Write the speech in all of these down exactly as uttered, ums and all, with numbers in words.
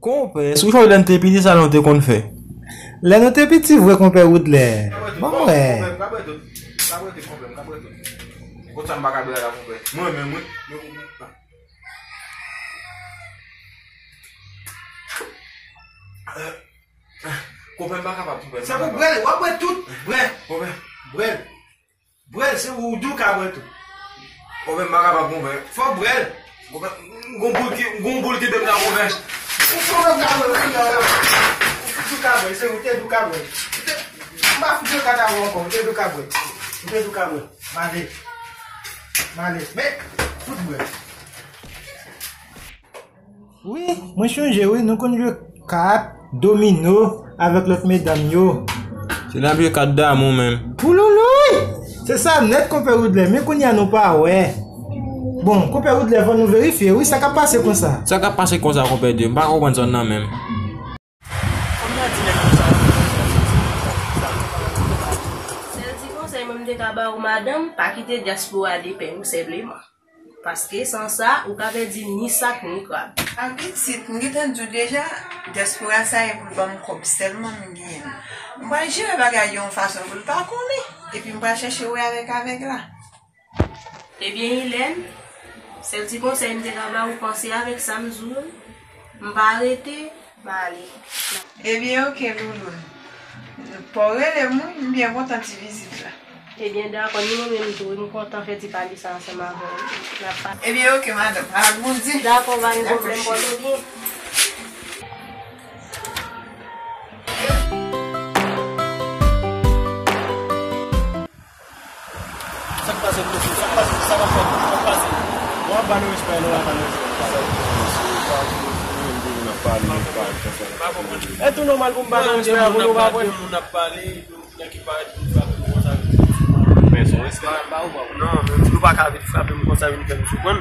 Konpè, si w sonje lè n te piti, sa nou te konn fè? Lè nou te piti vre, konpè Woodley. Bon, wè. Konpè, m ka bwè tout. M ka bwè tout, konpè, m ka bwè tout. Kot sa m pa ka bwè la, konpè? Mwen menm, wi. Konpè, m pa kapab, konpè, m pa kapab. Se pou bwè l, w ap bwè tout. Bwè. Konpè. Bwè l. Bwè l, se ou di w ka bwè tou. Konpè, m pa kapab, konpè. Fò w bwè l. Konpè, m gon boul ki, m gon boul ki bè m la, konpè. Ou konpè m ka bwè, wi, non, non. Ou di w ka bwè, se ou te di w ka bwè. Ou te, m pa fout yo ka ta wè ankò, ou te di w ka bwè. Ou te di w ka bwè. M ale. M ale. Men, fout bwè. Wi, mwen chonje wi, nou konn jwe kat, domino, avèk lòt medam yo. Se nan jwe kat damou menm. Wouloulouyy! Se sa nèt, konpè Woodley, men kounye a nou pa wè. Bon, konpè Woodley, fò nou verifye, wi, sa k ap pase konsa? Sa k ap pase konsa, konpè Dye? M pa konprann zòn nan menm. Sèl ti konsèy mwen m te ka ba ou, madanm, pa kite dyaspora depè ou sèlman. Paske san sa, ou ka pèdi ni sak ni krab. A pitit, m gentan di w deja, dyaspora sa e pou l ban m kòb sèlman m genyen l. M pral jere bagay yo yon fason pou l pa konnen. Epi m pral chèche wè avèk avèg la. Ebyen, Ilèn, sèl ti konsèy m te ka ba ou, panse avèk sa m di w yo. M pa rete, m ale. Ebyen, oke, Louloun. Fò w rele m, wi, m byen kontan ti vizit la. Ebyen, dakò, ni mwen menm tou, wi, m kontan fè ti pale sa ansanm avè w. N ap pale. Ebyen, oke, madanm. Ala Bondye. Dakò, pa gen pwoblèm, pòte w byen. Sa k pase, mesye? Sa k pase? Sa k ap fèt? Sa k pase? Nou ap ba nou respè, nou ap ba nou respè. E tou nòmal pou m ba nou respè pou nou pa pran. Moun ap pale, epi yon nèg ki parèt vin frape m konsa, vin frape m konsa. Men se yon respè m ap ba ou, papa. Non, men nou pa ka vin frape m konsa, vin fè m siprann.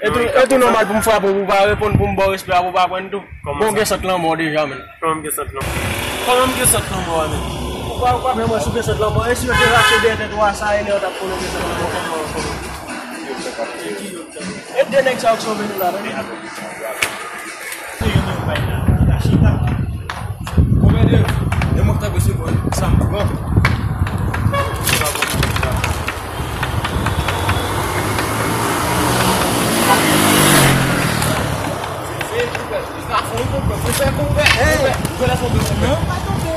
E tou, e tou nòmal pou m frape w, pou w pa reponn, pou m ba w respè a, pou w pa pran tou. Bon, w gen sant lanmò deja, menn. Kòman m gen sant lanmò? Kòman m gen sant lanmò a, menn? Ou pa, ou pa menm wè si w gen sant lanmò. E si yo te rache dèyè tèt ou a, sa e lè yo t ap konnen w gen sant lanmò, kòman, kòman? E de nèg sa yo ki sove nou la, menn. Se yo menm bay la, ki ta chita. Konbyen de, de mwen k ta pwosye pou sa m pran? Sa fon, konpè. Konpè, konpè, konpè. Konpè, lè tonbe, konpè. Non, pa tonbe.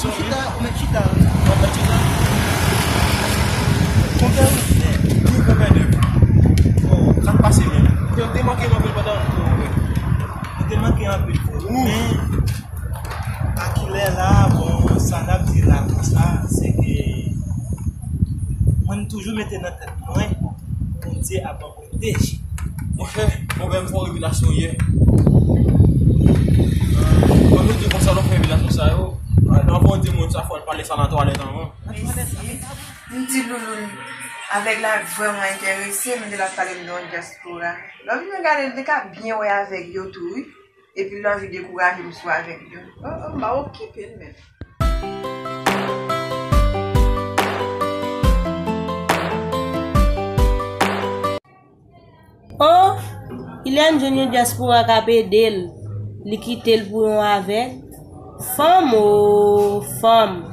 Ou chita, ou mèt chita. Ou mèt chita. Konpè, wi. Wi, konpè, de. Bon, sa k pase menm? Yo te manke m anpil pandan, konpè. Yo te manke anpil, konpè. Men, a kilè la, bon, sa n ap di la konsa, se ke mwen m toujou mete nan tèt mwen, Bondye ap Monchè, konpè m fè yon revelasyon yè. Kòm yo di konsa, lè w fè revelasyon sa yo, anvan w di moun sa, fò l pale sa nan twalèt anvan. Mesye, m di Louloun, avèg la vrèman enterese, m di l ap pale m de yon dyaspora. Lè w vin gade, l te ka byen wè avèg yo tou, wi. Epi l anvi dekouraje m sou avèg yo. Oh, oh, m pa okipe l menm. Oh, Ilèn jwenn yon dyaspora k ap ede l. Li kite l pou yon avèg. Fanm, o, fanm.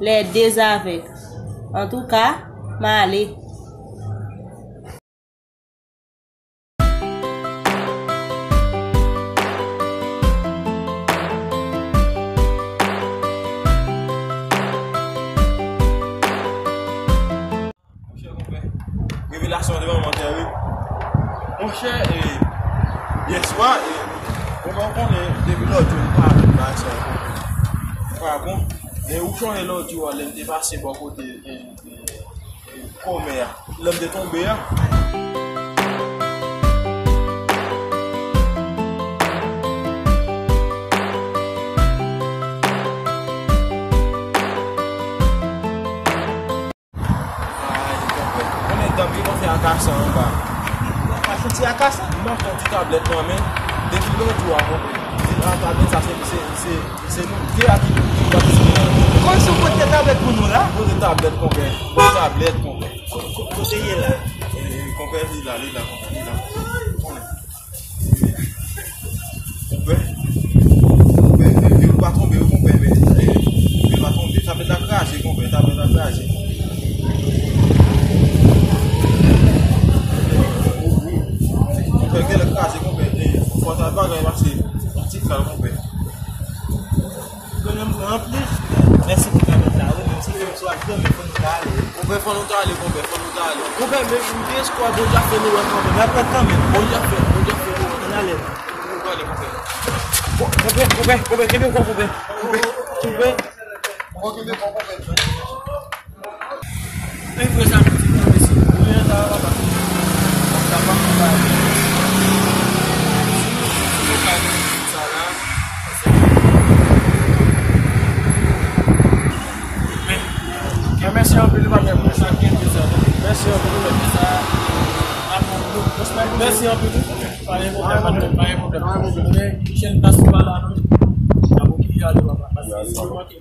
Les deux aveugles. Antouka, m ale. Monchè, konpè, revelasyon an te vrèman tèrib. Monchè, e, yèswa, e, konpè, ou konnen, depi lòt jou, m pa vin bay sa yo, konpè. M pa bon. E ou konnen lòt jou a, lè m te pase bò kote, e, e, e, kòmè a, lè m te tonbe a. Ay, konpè. Konnen dam ki konn fè akasa anba. Ou pa fouti akasa? M pa fè ti tablèt nan men. Depi lòt jou a, konpè. Ti tablèt sa, se, se, se, se nou de a ki, ki patisipe nan. Kòm si w pote tablèt pou nou la? Pote tablèt, konpè. Pote tablèt, konpè. Ko-, ko-, kote ye la? E, konpè, li la, li la, konpè, li la. Konpè. Gen lè kraze, konpè, e, fò sa bagay pase yon ti kal, konpè. Grann nan pran anplis. Mèsi pou kado sa, wi, menm si fè m swa grann, men fò nou ta ale. Konpè, fò nou ta ale, konpè, fò nou ta ale. Konpè, men m gen espwa Bondye ap fè nou wè kanmenm. N ap wè kanmenm. Bondye ap fè, Bondye ap fè nou wè kanmenm. Ann ale. Nou prale, konpè. Konpè, konpè, konpè, kenbe w fò, konpè. Konpè, konpè. Bon, kenbe w fò, konpè. Ey, frè, sa nou di, mesye. Kounye a, sa va, papa. Sa pa konpè. Si nou ka nan sa la, men, men mèsi anpil, pa gen sa, gen sa. Mèsi anpil, men sa. Mèsi anpil. Pa gen pwoblèm, pa gen pwoblèm, pa gen pwoblèm. Men, jèn plas pa la, non. Y ap oblije ale, papa. Paske si nou manke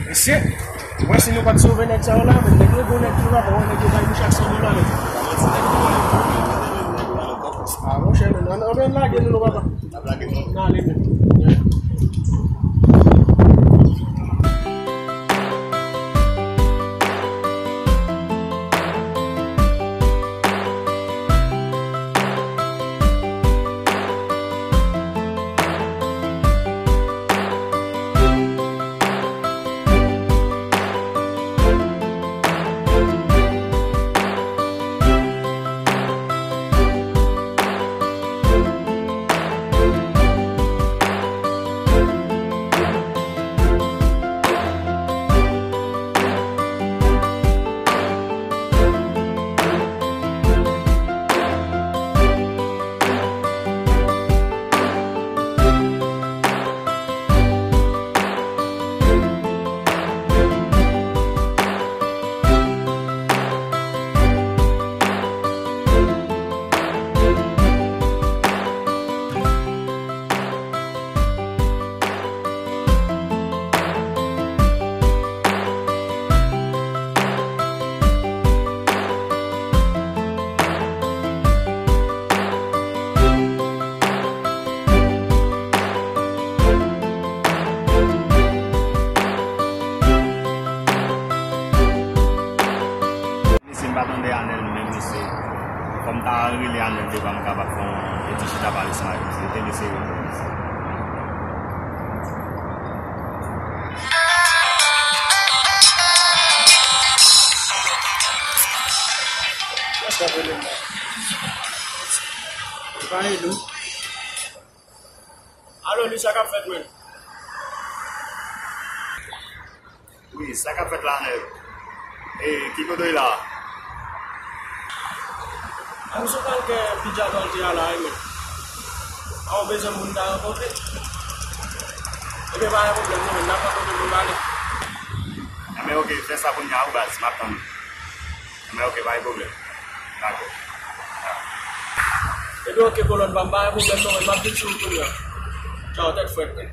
Mesye, mwen si nou pa t sove nèg sa yo la, men nèg yo bon nèg tou la, bon nèg yo bay nou chak san dola, men. A, monchè, men, ann, ann, ann lage nou, non, papa. N ap lage nou. N ale, men. Mesye, m pa tande Anèl menm, mesye. Fò m ta rele Anèl devan m kapab fè yon ti chita pale ansanm avèk misye. Rete mesye, rete mesye. Kiyès k ap rele m la? Li pa rele w. Alo, Luis, sa k ap fèt, men? Wi, sa k ap fèt la, nèg? E, ki kote w ye la? A, m sou kalkè Pidja Dòlte a la, wi, men. A, ou bezwen moun ta rankontre? Ebyen, pa gen pwoblèm, non, men n ap rankontre pou n pale. Enben, oke, fè sa kounye a, wi, baz, m ap tann ou. Enben, oke, pa gen pwoblèm. Dakò. Ebyen, oke, kolòn pa m, pa gen pwoblèm, non, men m ap vin sou ou kounye a. Tchaw, tèt frèt, men.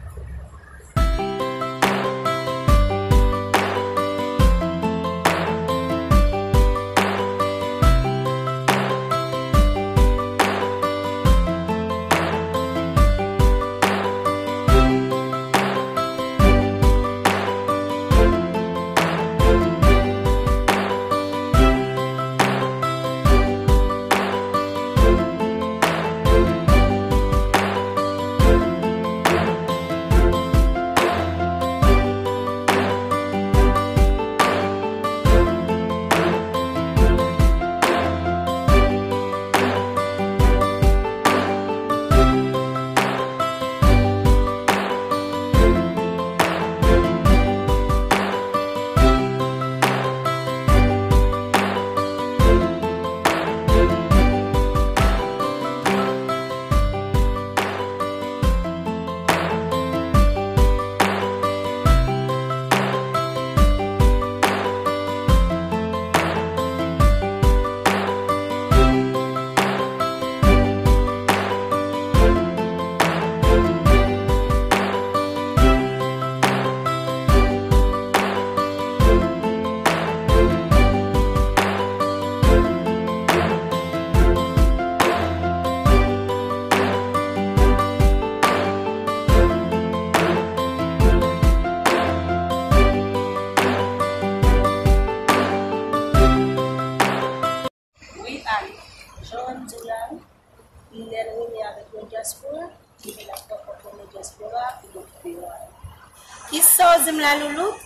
Sa w di m la, Loulou?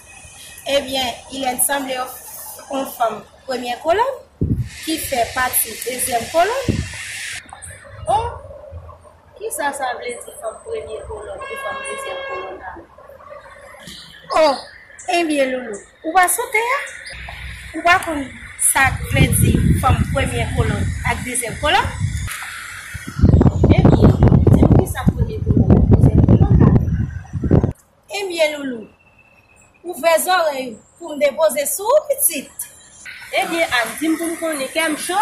Ebyen, il ensemble yon fanm premye kolòn ki fè pati dezyèm kolòn. Oh, kisa sa vle di fanm premye kolòn e fanm dezyèm kolòn la? Oh, ebyen, Loulou, ou pa sou tè a? Ou pa konn sa k vle di fanm premye kolòn ak dezyèm kolòn? Ebyen, di m kisa premye kolòn ak dezyèm kolòn la? Ebyen, Loulou, ouvè zòrèy ou pou m depoze sou ou, pitit. Ebyen, Ann, di m pou m konnen, kè m cho.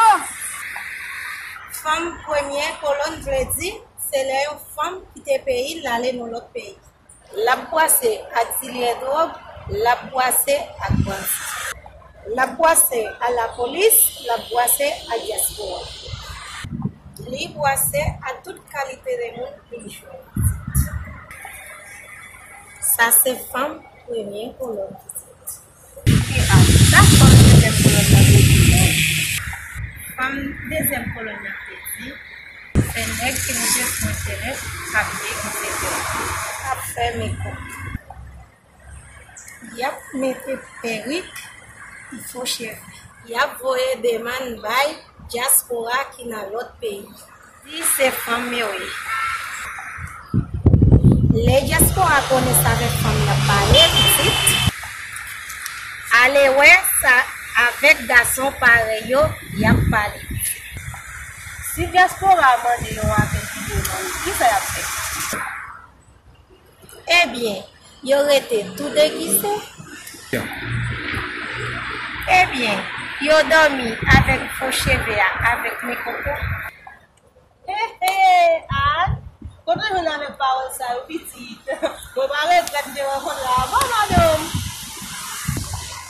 Fanm premye kolòn vle di, se lè yon fanm kite peyi l ale nan lòt peyi. L ap bwase ak dilè dwòg, l ap bwase ak bandi. L ap bwase a lapolis, l ap bwase ak dyaspora. Li bwase ak tout kalite de moun li jwenn. Sa se fanm premye kolòn ki soti. Ki a, sa fanm dezyèm kolòn nan vle di menm? Fanm dezyèm kolòn nan vle di, se nèg ki monte sou entènèt k ap degize tèt, k ap fè mekòp. Y ap mete perik, fo cheve. Y ap voye demann bay dyaspora ki nan lòt peyi. Di se fanm yo ye. Lè dyaspora konnen sa avèk fanm y ap pale, pitit, ale wè sa avèk gason parèy yo y ap pale. Si dyaspora mande yo apèl videyo nan yo, kisa y ap fè? Ebyen, yo rete tou degize. Ebyen, yo dòmi avèk fo cheve a, avèk mekòp la. He, he, Ann, kote w jwenn avèk pawòl sa yo, pitit? Mwen pa regrèt m te rankontre w avan, madanm.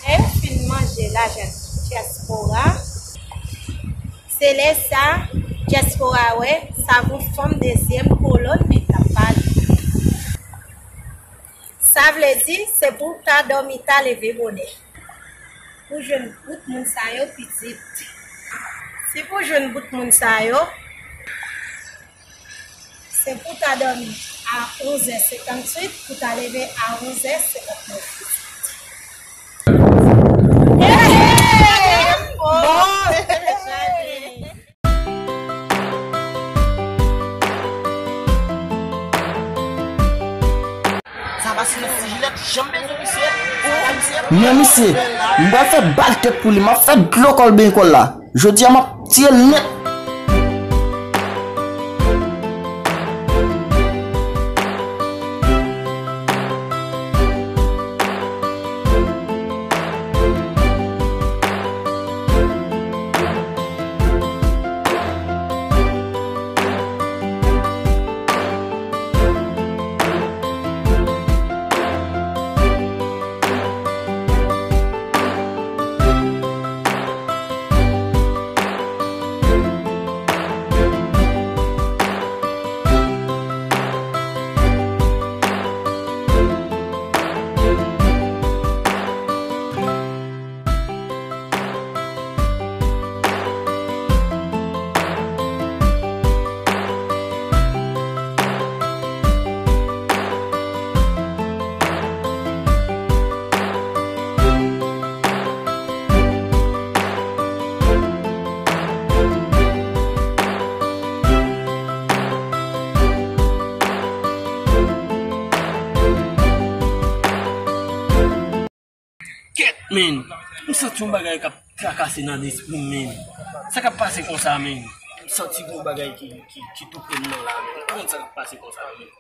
Lè yo fin manje lajan dyaspora, se lè sa, dyaspora wè, sa gon fanm dezyèm kolòn li t ap pale. Sa vle di, se pou w ta dòmi, ta leve bonè. Pou jwenn bout moun sa yo, pitit. Si pou jwenn bout moun sa yo, se pou ta dòmi a onzè senkantuit, pou ta leve a onzè senkantnèf, pitit. Bon. Sa pa si nan ti jilèt, janm bezwen misye. Sa pa misye. Men misye, m pral fè bal tèt pou li, m ap fè dlo kò l benyen kò l la. Jodi a, m ap tiye l nèt. Kèt, men! M santi yon bagay k ap trakase nan lespri m, men! Sa k ap pase konsa, men? M santi gon bagay ki, ki, ki toufe m nan la, men! M pa konn sa k ap pase konsa, men!